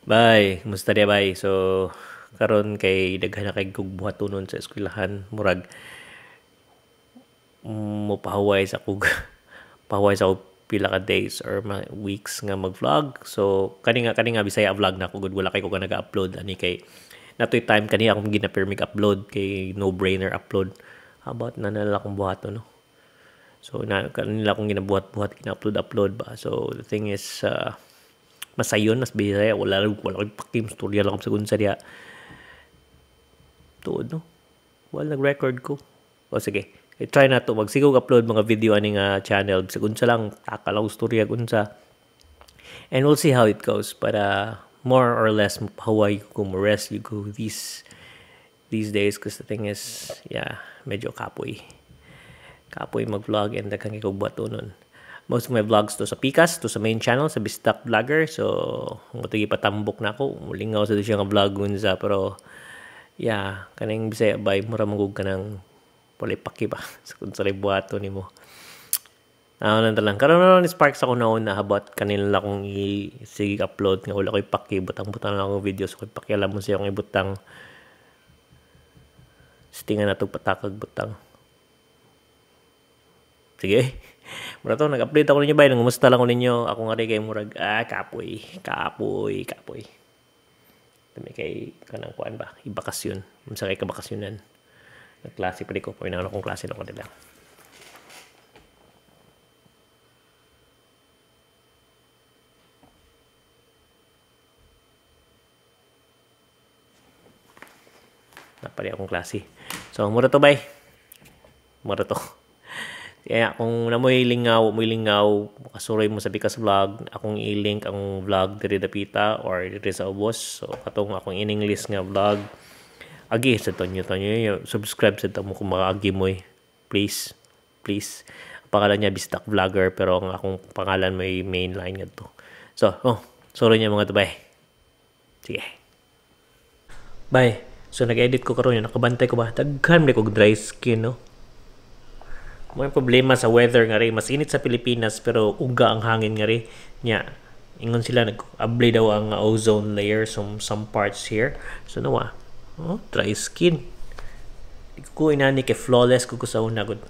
Bye, kumusta diya bay? So karon kay daghan na kay kog buhatonon sa eskwelahan, murag mopahuway sa kog pahuway sa kog pila ka days or weeks nga mag-vlog. So kani nga Bisaya vlog na ko gud, wala kay ko naga-upload ani kay natoy time kani akong ginapirmig upload kay no brainer upload. How about na nala akong buhaton, no? So na kanila akong ginabuhat-buhat, gina-upload ba. So the thing is masayon, mas Bisaya, wala koy pakim, storya lang sa unsa diha. Tuod, no? Wala nag-record ko. O sige, I try na to magsigog upload mga video ani nga channel bisag unsa lang, taka lang storya unsa. And we'll see how it goes, but more or less mapahuway ko, mo rest you go these days because the thing is, yeah, medyo kapoy. Kapoy mag-vlog and daghang kay kog buhatonon. Most of my vlogs to sa Pikas, to sa main channel, sa Bisdak Vlogger. So, kung patambok na ako, mulingaw sa siya nga vlog unsa, pero yeah, kaning Bisaya bay, mura mangug ka ng walay paki ba sa kung sa buhaton nimo. Ano lang karon na ni Sparks ako naon na about kanila akong i-sige upload nga wala koy paki, butang-butang lang akong video, so koy pakialam mo siya akong ibutang. Stingan na to patakag butang. Sige. Mura to, nag-update ako ninyo bay, nangumusta lang ko ninyo. Ako nga rin kay murag, kapoy, kapoy, kapoy. Dami kay kanang kuan ba, ibakasyon. Unsa kay kabakasyonan. Nagklase pa di ko, pwede na akong klase na ko nila. Napali akong klase. So, mura to bay. Mura to. Kaya kung namoy lingaw, moy lingaw, kasuroy mo sa Pikas Vlog, akong i-link ang vlog diri dapita or diri sa ubos. So katong akong in English nga vlog. Agi sa tonyo tonyo, subscribe sa mo kung makaagi mo. Please, please. Ang pangalan niya Bisdak Vlogger, pero ang akong pangalan may main line ngadto. So, oh, sorry niya mga tubay. Sige. Bye. So nag-edit ko karon, nakabantay ko ba? Daghan man kog dry skin, no? May problema sa weather nga rin. Mas init sa Pilipinas pero uga ang hangin nga rin. Nya, ingon sila nag-abli daw ang ozone layer some parts here. So nawa, oh, dry skin. Di ko inani kay flawless ko sa una gud.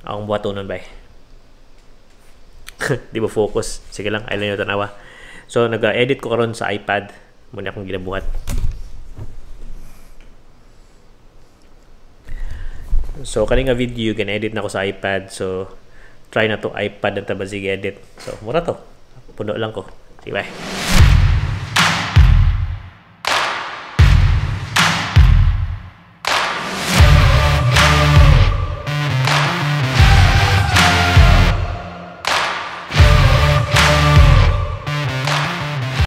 Akong buhatonon bay. Di ba focus? Sige lang, ayaw nyo tanawa. So nag-edit ko karon sa iPad. Muna akong ginabuhat. So, kani nga video, gina-edit na ko sa iPad. So, try na to iPad na tabasig edit. So, mura to. Puno lang ko. Sige, bye.